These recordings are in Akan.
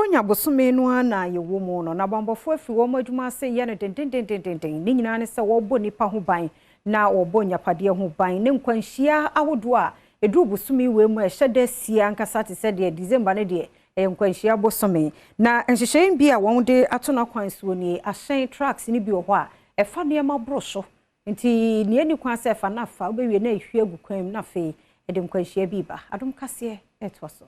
Buronya bosome no ara na yɛwɔ mu no, na abanbɔfoɔ afiri wɔn adwuma ase yɛ no dendendendenden. Ne nyinaa ne sɛ wɔrebɔ nnipa ho ban na wɔrebɔ nnyapadeɛ ho ban ne nkwanhyia ahodoɔ a ɛduru bosome wei mu a ɛhyɛ da sie ankasa te sɛ deɛ December no deɛ ɛyɛ nkwanhyia bosome. Na nhyehyɛeɛ bi a wɔde ato n'akwan soɔ nie, ahyɛn trucks no bi wɔ hɔ a ɛfa nneɛma boro so. Nti nea ɛni kwan sɛ ɛfa no afa, wobɛwie na ɛhwie agu kwan mu na afei ɛde nkwanhyia bi ba. Adom kaseɛ ɛtoa so.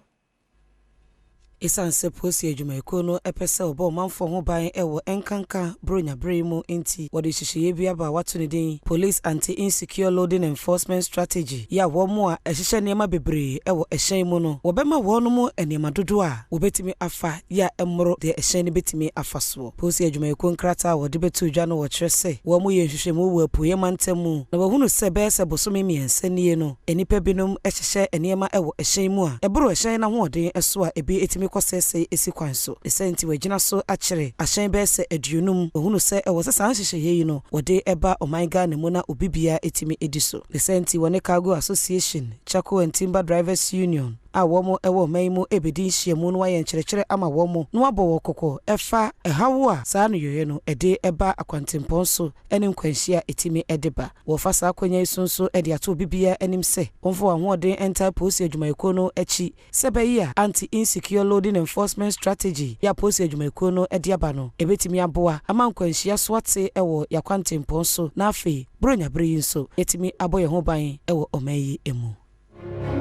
Esiane sɛ polisi adwumayɛkuo no pɛ sɛ wɔbɔ ɔmanfoɔ ho ban wɔ ɛnkanka Buronya berɛ yi mu nti, wɔde nhyehyɛeɛ bi aba a wɔato ne din Police Anti-Insecure Loading Enforcement Strategy yi a wɔn a ɛhyehyɛ nneɛma bebree wɔ ɛhyɛn mu no, wɔbɛma wɔnom nneɛma dodoɔ a wɔbɛtumi afa yi a ɛmmoro deɛ ɛhyɛn no bɛtumi afa soɔ. Polisi adwumayɛkuo nkrataa a wɔde bɛtoo dwa no wɔkyerɛ sɛ wɔyɛ nhwehwɛmu wɔ Apueeɛ mantam mu na wɔahunu sɛ bɛyɛ sɛ bosome mmiɛnsa nie no, Nnipa binom hyehyɛ nneɛma wɔ hyɛn mu a ɛboro hyɛn no ahoɔden so a ebi tumi kɔsɛesɛe si kwan so. Ne saa nti wɔagyina so akyere ahyɛn bɛyɛ sɛ 50. Wɔahunu sɛ ɛwɔ sɛ saa nhyehyɛeɛ yi no wɔde ba ɔman Ghana mu na obi biara tumi di so. Ne saa nti wɔne Cargo Association, Charcoal and Timber Drivers Union a wɔn wɔ ɔman yi mu rebɛdi nhyiamu na wɔayɛ nkyerɛkyerɛ ama wɔn na wɔabɔ wɔn kɔkɔ ɛfa ɛhaw a saa nneyɔeɛ no de ba akwantempɔn so ne nkwanhyia a ɛtumi de ba. Wɔfa saa akwanya yi so nso de ato obi biara anim sɛ wɔmfa wɔn ahoɔden ntae polisi adwumayɛkuo no akyi sɛ ɛbɛyɛ a Anti-Insecure Loading Enforcement Strategy yi a polisi adwumayɛkuo no de aba no ɛbɛtumi aboa ama nkwanhyia so ate wɔ yɛn akwantempɔn so na afei Buronya berɛ yi nso yɛatumi abɔ yɛn ho ban wɔ ɔman yi mu.